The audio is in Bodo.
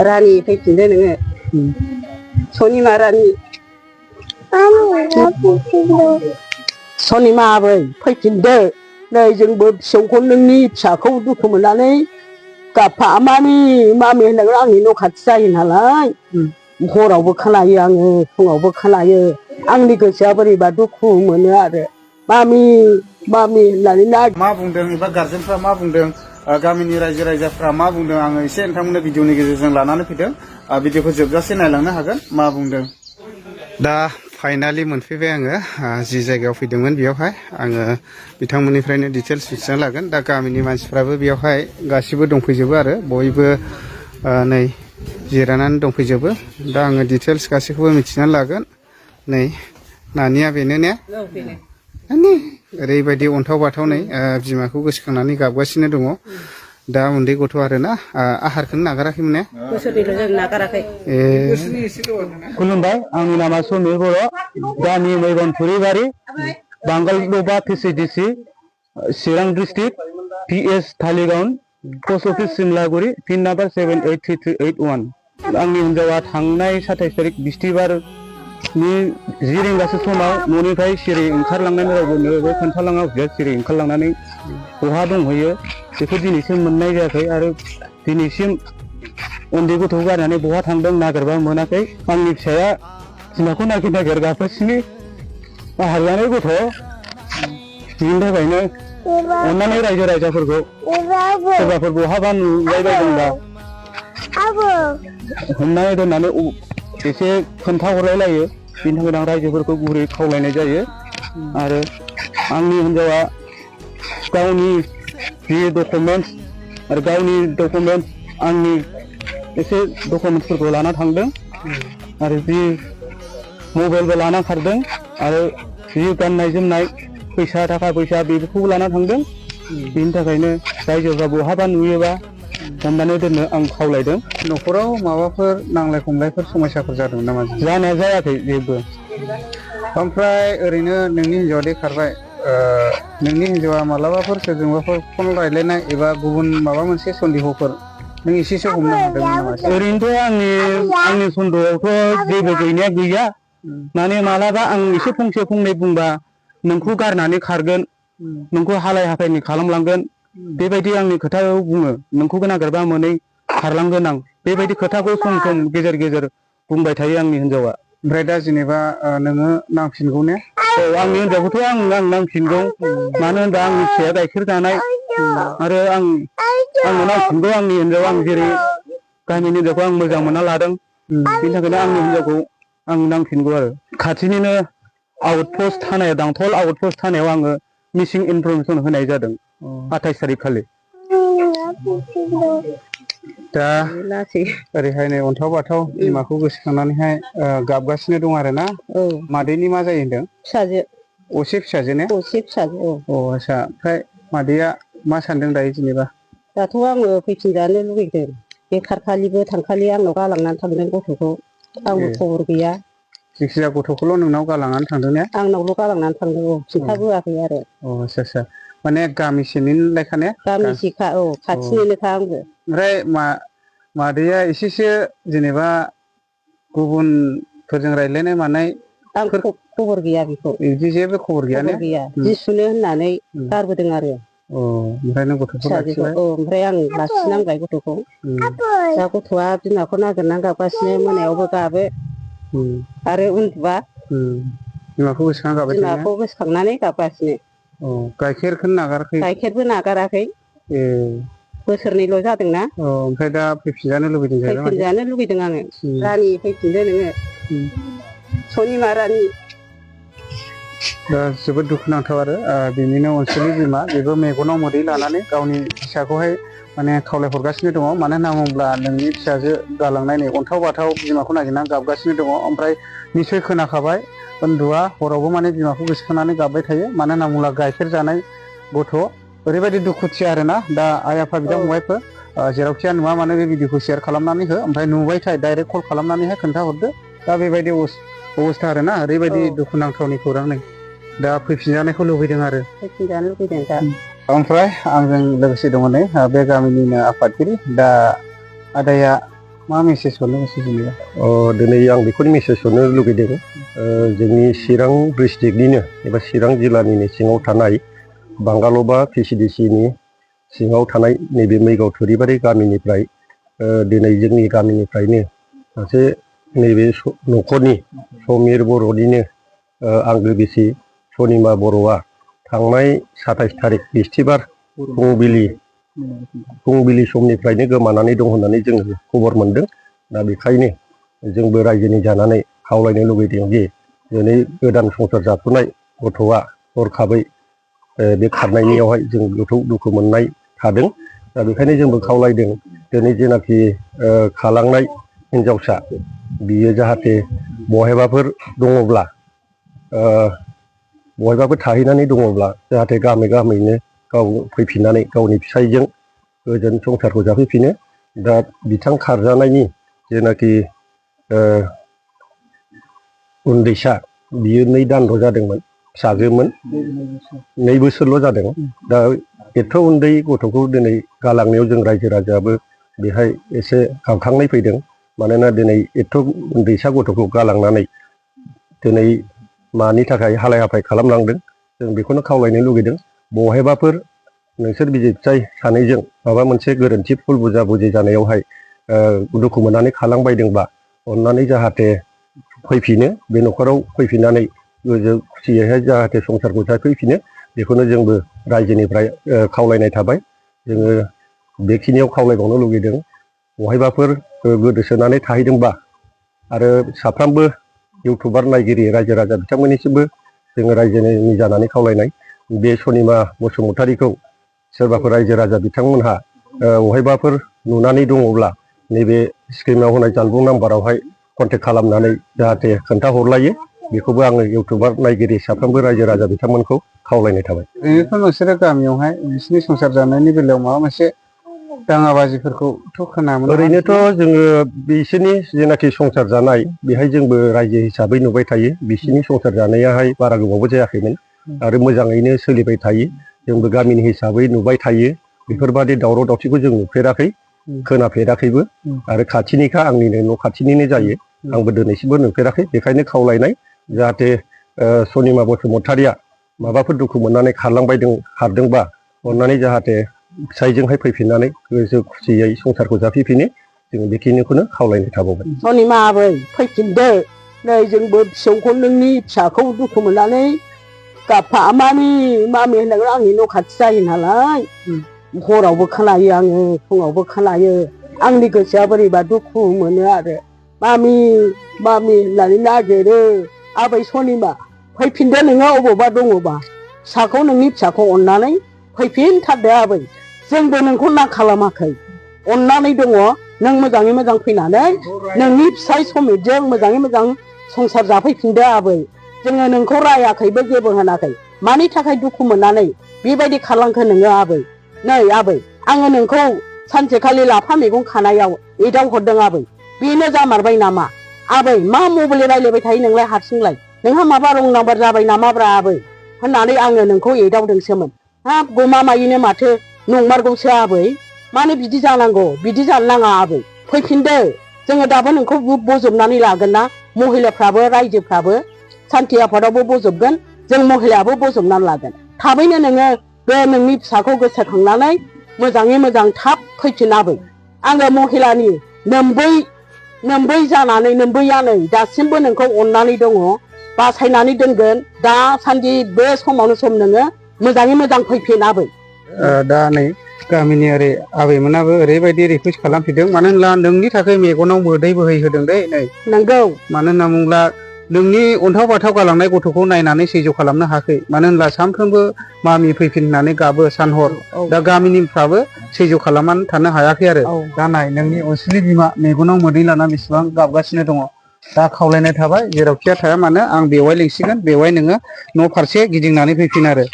रानि फैफिनदो नोङो सनिमा रानि सनिमा आबै फैफिनदो नै जोंबो फिसौखौ नोंनि फिसाखौ दुखु मोननानै गाबफा मामि मामि होननांगौ आंनि न' खाथि जायो नालाय हरावबो खोनायो आङो फुङावबो खोनायो आंनि गोसोआ बोरैबा दुखु मोनो आरो मामि मामि होननानै मा बुंदों एबा गार्जेनफ्रा मा बुंदों गामिनि रायजो राजाफ्रा मा बुंदों आङो एसे नोंथांमोननो भिडिअनि गेजेरजों लानानै फैदों भिडिअखौ जोबजासे नायलांनो हागोन मा बुंदों दा फाइनालि मोनफैबाय आङो जि जायगायाव फैदोंमोन बेयावहाय आङो बिथांमोननिफ्रायनो डिटेल्स मिथिना लागोन दा गामिनि मानसिफ्राबो बेयावहाय गासिबो दंफैजोबो आरो बयबो नै जिरायनानै दंफैजोबो दा आङो डिटेल्स गासैखौबो मिथिना लागोन नै नानिया बेनो ने ओरैबायदि अन्थाव बाथाव नै बिमाखौ गोसोखांनानै गाबगासिनो दङ दा उन्दै गथ' आरोना आहारखौनो नागाराखैमोन ने बोसोरनैल' जों नागाराखै खुलुमबाय आंनि नामा समिर बर' गामि मैगनफुरिबारि बांगालदबा पिसिडिसि Chirang district PS Thaligaon post office Simlaguri pin number 783381 आंनि हिन्जावा थांनाय 27 तारिख बिस्थिबारनि 10 रिंगासो समाव न'निफ्राय सिरि ओंखारलांनानै रावबो खोन्थालाङा सिरि ओंखारलांनानै बहा दंहैयो बेखौ दिनैसिम मोननाय जायाखै आरो दिनैसिम उन्दै गथ'खौ गारनानै बहा थांदों नागिरबा मोनाखै आंनि फिसाया बिमाखौ नागिर नागिर गाबगासिनो आहार जानाय गथ' बिनि थाखायनो अन्नानै रायजो राजाफोरखौ सोरबाफोर बहाबा नुबाय बायदोंबा हमनानै दोननानै एसे खोन्थाहरलायलायो बिनि थाखायनो आं रायजोफोरखौ गुरै खावलायनाय जायो आरो आंनि हिन्जावा गावनि जि डकुमेन्टस आरो गावनि डकुमेन्टस आंनि एसे डकुमेन्टसफोरखौ लाना थांदों आरो जि मबाइलबो लाना खारदों आरो जि गाननाय जोमनाय फैसा थाखा फैसा बेफोरखौ लाना थांदों बिनि थाखायनो रायजोफ्रा बहाबा नुयोबा हमनानै दोननो आं खावलायदों न'खराव माबाफोर नांलाय खमलायफोर समस्याफोर जादों नामा जानाया जायाखै जेबो ओमफ्राय ओरैनो नोंनि हिन्जावा दे खारबाय नोंनि हिन्जावा मालाबाफोर सोरजोंबाफोर फन रायलायनाय एबा गुबुन माबा मोनसे सन्देहफोर नों एसेसो हमनो हादोंमोन नामा ओरैनोथ' आंनि सन्देहआवथ' जेबो गैनाया गैया माने मालाबा आं एसे फंसे फंनै बुंबा नोंखौ गारनानै खारगोन नोंखौ हालाय हाफायनि खालामलांगोन बेबायदि आंनि खोथायाव बुङो नोंखौ नागिरबा मोनै खारलांगोन आं बेबायदि खोथाखौ सम सम गेजेर गेजेर बुंबाय थायो आंनि हिन्जावा ओमफ्राय दा जेनेबा नोङो नांफिनगौ ने औ आंनि हिन्जावखौथ' आं नांफिनगौ मानो होनबा आंनि फिसाया गाइखेर जानाय आरो आंनो नांफिनगौ आंनि हिन्जाव आं जेरै गामिनि हिन्जावखौ आं मोजां मोनना लादों बिनि थाखायनो आंनि हिन्जावखौ आं नांफिनगौ आरो खाथिनिनो आउटपस्ट थानायाव दांथल आउटपस्ट थानायाव आङो मिसिं इनफरमेसन होनाय जादों 28 तारिख खालि दा ओरैहाय नै अन्थाव बाथाव बिमाखौ गोसोखांनानैहाय गाबगासिनो दं आरो ना मादैनि मा जायो होनदों फिसाजो असे फिसाजो ने असे फिसाजो आच्छा ओमफ्राय मादैया मा सानदों दायो जेनेबा दाथ' आङो फैफिनजानो लुगैदों बे खारखालिबो थांखालि आंनाव गालांनानै थांदों गथ'खौ आंबो खबर गैया जायखिजाया गथ'खौल' नोंनाव गालांनानै थांदों ने आंनावल' गालांनानै थांदों खिन्थाबोआखै आरो आच्छा माने गामिसेनि लेखा ने गामिसेखा खाथिनिनोखा आंबो ओमफ्राय मादैया एसेसो जेनेबा गुबुनफोरजों रायज्लायनाय मानाय आं खबर गैया बेखौ बिदि जेबो खबर गैया ने जि सुनो होननानै गारबोदों आरो ओमफ्राय नों गथ'खौ लाखिबाय ओमफ्राय आं लाखिनांबाय गथ'खौ दा गथ'आ बिमाखौ नागिरनानै गाबगासिनो मोनायावबो गाबो आरो उन्दुआ बिमाखौ गोसोखांनानै गाबगासिनो गाइखेरखौनो नागाराखै गाइखेरबो नागाराखै बोसोरनैल' जादोंना ओमफ्राय दा फैफिनजानो लुबैदों फैफिनजानो लुगैदों आङो रानि फैफिनदो नोङो सनिमा रानि दा जोबोद दुखुनांथाव आरो बिनिनो अनसुलि बिमा बेबो मेगनाव मोदै लानानै गावनि फिसाखौहाय माने खावलायहरगासिनो दङ मानो होनना बुङोब्ला नोंनि फिसाजो गालांनाय नै अन्थाव बाथाव बिमाखौ नागिरनानै गाबगासिनो दङ ओमफ्राय निसय खोनाखाबाय उन्दुआ हरावबो माने बिमाखौ गोसोखांनानै गाबबाय थायो मानो होनना बुङोब्ला गाइखेर जानाय गथ' ओरैबायदि दुखुथिया आरोना दा आइ आफा बिदा फंबायफोर जेरावखिया नुवा मानो बे भिडिअखौ शेयार खालामनानै हो ओमफ्राय नुबायथाय डाइरेक्ट कल खालामनानैहाय खोन्थाहरदो दा बेबायदि अबस्था आरोना ओरैबायदि दुखुनांथावनि खौरां नै दा फैफिनजानायखौ लुबैदों आरो फैफिनजानो लुबैदों दा ओमफ्राय आंजों लोगोसे दङ नै बे गामिनिनो आफादगिरि दा आदाया मा मेसेज हरनो गोसो जेनेबा? दिनै आं बेखौनो मेसेज हरनो लुगैदों जोंनि चिरां डिस्ट्रिक्टनिनो एबा चिरां जिल्लानिनो सिङाव थानाय बांगालबा PCDC-नि सिङाव थानाय नैबे मैगाव थुरिबारि गामिनिफ्राय दिनै जोंनि गामिनिफ्रायनो सासे नैबे न'खरनि समिर बर'निनो आंगो बिसि सनिमा बर'आ थांनाय 27 तारिख बिस्थिबार फुंबिलि समनिफ्रायनो गोमानानै दं होननानै जों खबर मोनदों। दा बेखायनो जोंबो रायजोनि जानानै खावलायनो लुगैदों दि दिनै गोदान संसार जाफुनाय गथ'आ हरखाबै बे खारनायनियावहाय जों गोथौ दुखु मोननाय थादों। दा बेखायनो जोंबो खावलायदों दिनै जेनाखि खालांनाय हिन्जावसा बियो जाहाथे बहायबाफोर दङब्ला बहायबाफोर थाहैनानै दङब्ला जाहाथे गामैनो गाव फैफिननानै गावनि फिसायजों गोजोन संसारखौ जाफैफिनो। दा बिथां खारजानायनि जेनाखि उन्दैसा बियो 2 दानल' जादोंमोन, फिसाजोमोन 2 बोसोरल' जादों। दा एथ' उन्दै गथ'खौ दिनै गालांनायाव जों रायजो राजायाबो बेहाय एसे गाबखांनाय फैदों। मानोना दिनै एथ' उन्दैसा गथ'खौ गालांनानै दिनै मानि थाखाय हालाय हाफाय खालामलांदों जों बेखौनो खावलायनो लुगैदों। बहायबाफोर नोंसोर बिसि फिसाय सानैजों माबा मोनसे गोरोन्थि भुल बुजा-बुजि जानायावहाय दुखु मोननानै खालामबायदोंबा अननानै जाहाथे फैफिनो, बे न'खराव फैफिननानै गोजौ खुसियैहाय जाहाथे संसारखौ जाफैफिनो बेखौनो जोंबो रायजोनिफ्राय खावलायनाय थाबाय। जोङो बेखिनियाव खावलायबावनो लुगैदों बहायबाफोर गोदोसोनानै थाहैदोंबा आरो साफ्रोमबो इउटुबार नायगिरि रायजो राजा बिथांमोननिसिमबो जोङो रायजोनि जानानै खावलायनाय बे सनिमा बसुमतारीखौ सोरबाफोर रायजो राजा बिथांमोनहा बहायबाफोर नुनानै दङब्ला नैबे स्क्रिनाव होनाय जानबुं नाम्बारावहाय कन्टेक्ट खालामनानै जाहाथे खोन्थाहरलायो बेखौबो आङो इउटुबार नायगिरि साफ्रोमबो रायजो राजा बिथांमोनखौ खावलायनाय थाबाय। ओरैनोथ' नोंसोरो गामियावहाय बिसिनि संसार जानायनि बेलायाव माबा मोनसे दाङाबाजिफोरखौथ' खोनामोन? ओरैनोथ' जोङो बिसोरनि जेनाखि संसार जानाय बेहाय जोंबो रायजो हिसाबै नुबाय थायो। बिसोरनि संसार जानायाहाय बारा गोबावबो जायाखैमोन आरो मोजाङैनो सोलिबाय थायो। जोंबो गामिनि हिसाबै नुबाय थायो। बेफोरबादि दावराव दावसिखौ जों नुफेराखै, खोनाफेराखैबो आरो खाथिनिखा आंनिनो न' खाथिनिनो जायो। आंबो दिनैसिमबो नुफेराखै। बेखायनो खावलायनाय जाहाथे सनिमा बसुमतारीया माबाफोर दुखु मोननानै खारदोंबा अननानै जाहाथे फिसायजोंहाय फैफिननानै गोसो खुसियै संसारखौ जाफैफिनो जों बेखिनिखौनो खावलायनाय थाबावबाय। सनिमा आबै फैफिनदो, नै जोंबो फिसौखौ नोंनि फिसाखौ दुखु मोननानै गाफा मामि होननानै आंनि न' खाथि जायो नालाय हरावबो खोनायो आङो, फुङावबो खोनायो। आंनि गोसोआ बोरैबा दुखु मोनो आरो मामि होननानै नागिरो। आबै सनिमा फैफिनदो नोङो अबावबा दङबा, नोंनि फिसाखौ अननानै फैफिनथारदो आबै। जोंबो नोंखौ ना खालामाखै, अननानै दङ। नों मोजाङै मोजां फैनानै नोंनि फिसाय समिरजों मोजाङै मोजां संसार जाफैफिनदो आबै। जोङो नोंखौ रायाखैबो जेबो होनाखै। मानि थाखाय दुखु मोननानै बेबायदि खालामखो नोङो आबै? नै आबै आङो नोंखौ सानसेखालि लाफा मैगं खानायाव एदावहरदों आबै, बेनो जामारबाय नामा? आबै मा मबाइल रायलायबाय थायो नोंलाय हारसिंलाय? नोंहा माबा रं नाम्बार जाबाय नामाब्रा आबै होननानै आङो नोंखौ एदावदोंसोमोन। हाब गमामायैनो माथो नंमारगौसो आबै। मानो बिदि जानांगौ? बिदि जानो नाङा आबै। फैफिनदो, जोङो दाबो नोंखौ बजबनानै लागोन ना, महिलाफ्राबो रायजोफ्राबो सान्थि आफादावबो बजबगोन, जों महिलायाबो बजबनानै लागोन। थाबैनो नोङो बे नोंनि फिसाखौ गोसोखांनानै मोजाङै मोजां थाब फैफिन आबै। आङो महिलानि नोम्बै जानानै नोम्बैयानै दासिमबो नोंखौ अननानै दङ, बासायनानै दोनगोन। दासान्दि बे समावनो सम नोङो मोजाङै मोजां फैफिन आबै। दा नै गामिनि ओरै आबैमोनाबो ओरैबायदि रिकुवेस्ट खालामफिनदों, मानो होनब्ला नोंनि थाखाय मेगनाव मोदै बोहैहोदों दै नै। नंगौ। मानो होनना बुङोब्ला नोंनि अन्थाव बाथाव गालांनाय गथ'खौ नायनानै सैज्य खालामनो हायाखै। मानो होनब्ला सानफ्रोमबो मामि फैफिन होननानै गाबो सानहर। दा गामिनिफ्राबो सैज्य खालामनानै थानो हायाखै आरो। दा नाय नोंनि अनसुलि बिमा मेगनाव मोदै लाना बेसेबां गाबगासिनो दङ। दा खावलायनाय थाबाय जेरावखिया थाया मानो आं बेवाय लिंसिगोन, बेवाय नोङो न' फारसे गिदिंनानै फैफिन आरो।